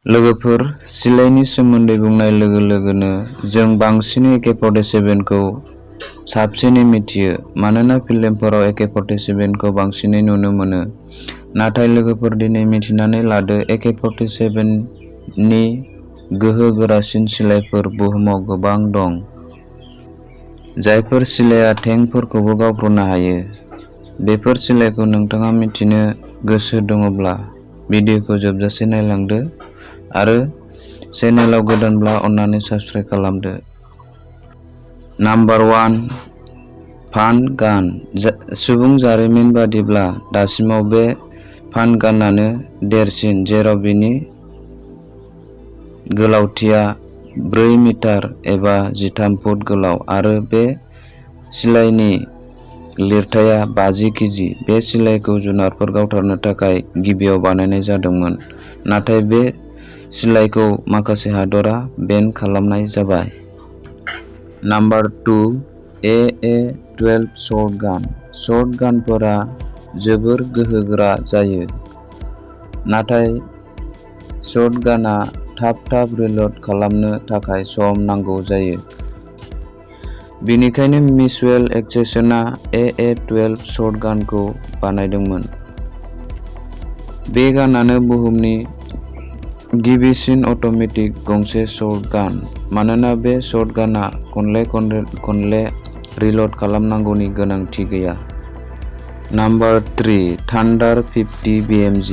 लोगोफोर, सिलाइनि सोमोन्दै बुंनाय लोगो लोगोनो जों बांसिनै AK-47 खौ साबसिनै मिथियो मानोना फिल्मफोराव AK-47 खौ बांसिनै नुनो मोनो। नाथाय लोगोफोर, दिनै मिथिनानै लादो AK-47 नि गोहो गोरासिन सिलाइफोर बुहुमाव गोबां दं। जायफोर सिलाइया टेंकफोरखौबो गावब्रनो हायो। बेफोर सिलाइखौ नोंथाङा मिथिनो गोसो दङब्ला भिडिअखौ जोबजासे नायलांदो आरो चेनेलाव गोदानब्ला अन्नानै साबस्क्राइब खालामदो। नाम्बार 1 फान गान। सुबुं जारिमिन बादिब्ला दासिमाव बे फान गानानो देरसिन, जेराव बेनि गोलावथिया 4 मिटार एबा 13 फुट गोलाव आरो बे सिलाइनि लिरथाया 50 केजि। बे सिलाइखौ जुनारफोर गावथारनो थाखाय गिबियाव बानायनाय जादोंमोन, नाथाय बे सिलाइखौ माखासे हादरा बेन खालामनाय जाबाय। Number 2 AA-12 शटगान। शटगानफोरा जोबोर गोहोगोरा जायो, नाथाय शटगानआ थाब रिल'ड खालामनो थाखाय सम नांगौ जायो। बेनिखायनो मिचेल एटकिन्सनआ AA-12 शटगानखौ बानायदोंमोन। बे गानानो बुहुमनि गिबिसिन अट'मेटिक गंसे शटगान, मानोना बे शटगानआ खनले रिल'ड खालामनांगौनि गोनांथि गैया। Number 3 थान्डार 50 BMG।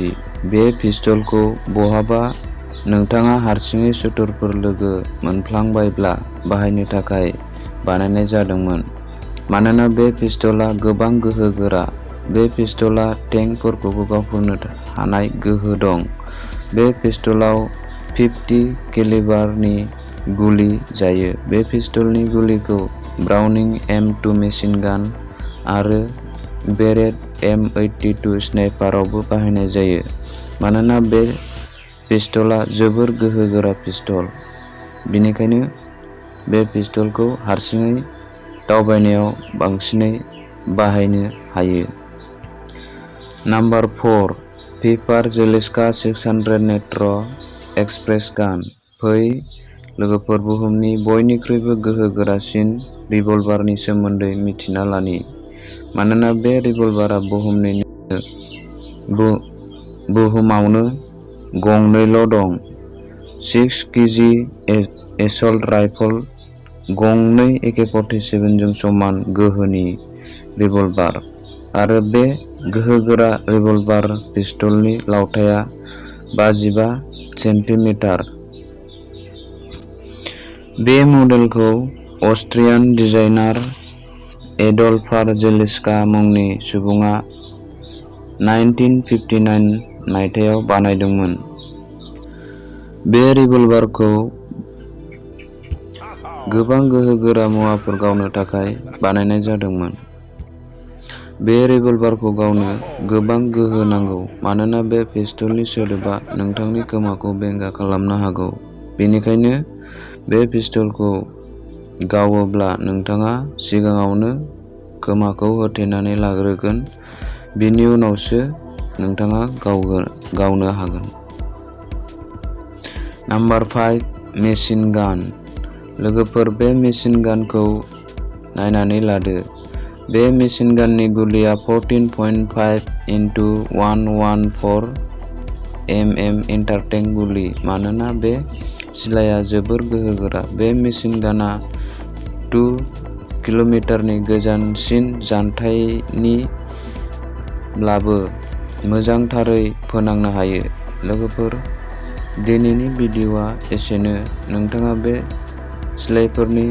बे पिस्तलखौ बहाबा नोंथाङा हारसिङै सुथुरफोर लोगो मोनफ्लांबायब्ला बाहायनो थाखाय बानायनाय जादोंमोन, मानोना बे पिस्तलआ गोबां गोहोगोरा। बे पिस्तलआ टेंकफोरखौबो गावब्रनो हानाय गोहो दं। बे पिस्तलाव 50 केलिबारनि गुलि जायो। बे पिस्तलनि गुलिखौ ब्राउनिं M2 मेसिन गान आरो बेरेट M82 स्नाइपारावबो बाहायनाय जायो, मानोना बे पिस्तलआ जोबोर गोहोगोरा पिस्तल। बेनिखायनो बे पिस्तलखौ हारसिङै दावबायनायाव बांसिनै बाहायनो हायो। नाम्बार 4 पिपार जेलिस्का 600 नेट्र एक्सप्रेस गान। फै लोगोफोर, बुहुमनि बयनिख्रुइबो गोहोगोरासिन रिभलभारनि सोमोन्दै मिथिना लानि, मानोना बे रिभलभारआ बुहुमावनो गंनैल' दं। 6 केजि एसल्ट राइफल, गंनै AK-47 जों समान गोहोनि रिभलभार, आरो बे गोहोगोरा रिभलभार पिस्तलनि लावथाइया 55 सेन्टिमिटार। बे मडेलखौ अस्ट्रियान डिजाइनार एडल्फार जेलिस्का मुंनि सुबुङा 1959 मायथाइयाव बानायदोंमोन। बे रिभलभारखौ गोबां गोहोगोरा मुवाफोर गावनो थाखाय बानायनाय जादोंमोन। बे रिभलभारखौ गावनो गोबां गोहो नांगौ, मानोना बे पिस्तलनि सोदोबा नोंथांनि खोमाखौ बेंगा खालामनो हागौ। बेनिखायनो बे पिस्तलखौ गावोब्ला नोंथाङा सिगाङावनो खोमाखौ होथेनानै लाग्रोगोन, बेनि उनावसो नोंथाङा गावनो हागोन। नाम्बार 5 मेसिन गान। लोगोफोर, बे मेसिन गानखौ नायनानै लादो। बे मेसिन गाननि गुलिआ 14.5 × 114 mm इन्टारटेंक गुलि, मानोना बे सिलाइआ जोबोर गोहोगोरा। बे मेसिन गानआ 2 किल'मिटारनि गोजानसिन जानथायनिब्लाबो मोजांथारै फोनांनो हायो। लोगोफोर, दिनैनि भिडिअ'आ एसेनो। नोंथाङा बे सिलाइफोरनि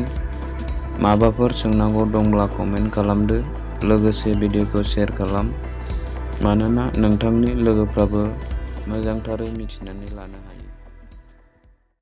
माबाफोर सोंनांगौ दंब्ला कमेन्ट खालामदो। लोगोसे भिडिअखौ शेयार खालाम, मानोना नोंथांनि लोगोफ्राबो मोजांथारै मिथिनानै लानो हायो।